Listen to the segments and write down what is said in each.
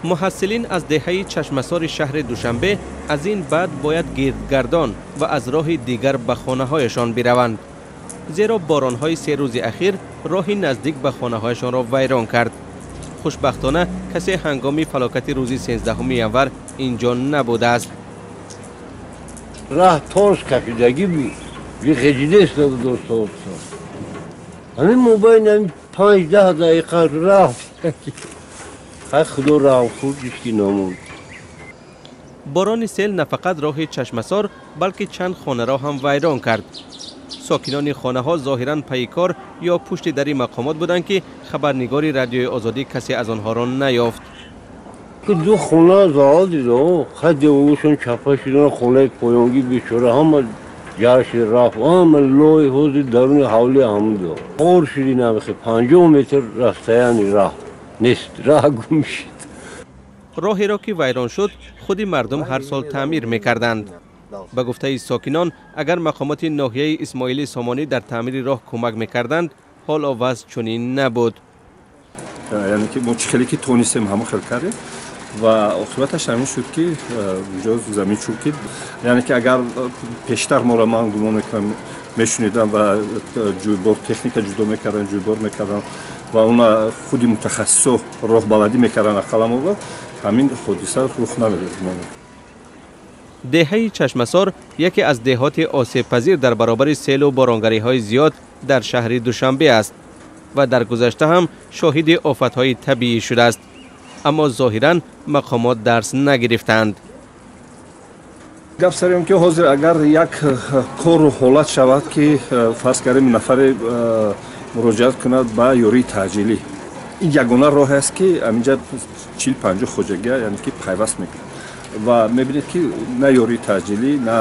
Муҳассилин аз деҳаи Чашмасори шаҳри Душанбе аз ин баъд бояд гирдгардон ва аз роҳи дигар ба хонаҳояшон бираванд, зеро боронҳои 3 рӯзи ахир роҳи наздик ба хонаҳояшонро вайрон кард. Хушбахтона касе ҳангоми фалокати рӯзи 13 январ инҷо набудааст. Раҳ тос кашидагӣ буд, бихеҷидеста буд досто. Ҳамин мобайни 5-10 дақиқа рафт. Хай худо раҳм хурд ҳички намонд. Борони сел на фақат роҳи Чашмасор, балки чанд хонаро ҳам вайрон кард. Сокинони хонаҳо зоҳиран пайи кор ё пушти дари мақомот буданд, ки хабарнигори Радиои Озодӣ касе аз онҳоро наёфт. Ду хона заал дидо, хай деволушон чапа шудан, хонаи поёнгӣ бечора ҳама ҷарши рафт, ҳама лой ҳозир даруни ҳавли ҳамудо. Хор шуди намехе 50 метр рафтаяни раҳ нест, раҳ гум шуд. Роҳеро ки вайрон шуд, худи мардум ҳар сол таъмир мекарданд. Ба гуфтаи сокинон, агар мақомоти ноҳияи Исмоили Сомонӣ дар таъмири роҳ кӯмак мекарданд, ҳоло вазъ чунин набуд. Яъне ки мо чӣ хеле ки тонистем ҳамон хел кардем ва оқибаташ ҳамин шуд, ки инҷо замин чӯкид. Яъне ки агар пештар моро, ман гумон мекунам, мешунидам ва ҷӯйбор техника ҷудо мекарданд, ҷӯйбор мекарданд ва она худи мутахассисо роҳбаладӣ мекарданд, ақаллан мо ҳамин ҳодиса рух намедод. Деҳаи Чашмасор яке аз деҳоти осебпазир дар баробари селу боронгариҳои зиёд дар шаҳри Душанбе аст ва дар гузашта ҳам шоҳиди офатҳои табиӣ шудааст. Аммо зоҳиран мақомот дарс нагирифтаанд. Гап сари он ки ҳозир агар як кору ҳолат шавад, ки фарз кардем нафаре муроҷиат кунад ба ёрии таъҷилӣ, ин ягона роҳе аст, ки ҳаминҷа 40-50 хоҷагия яъне ки пайваст мекунад ва мебинед, ки на ёрии таъҷилӣ, на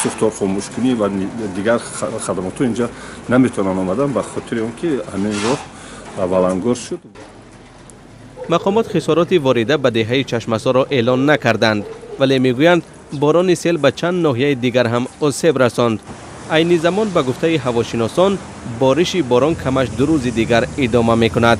сӯхторхомӯшкунӣ ва дигар хадамотҳо инҷа наметавонанд омадан, ба хотири он ки ҳамин роҳ валангор шуд. Мақомот хисороти ворида ба деҳаи Чашмасорро эълон накарданд, вале мегӯянд борони сел ба чанд ноҳияи дигар ҳам осеб расонд. Айни замон, ба гуфтаи ҳавошиносон, бориши борон камаш 2 рӯзи дигар идома мекунад.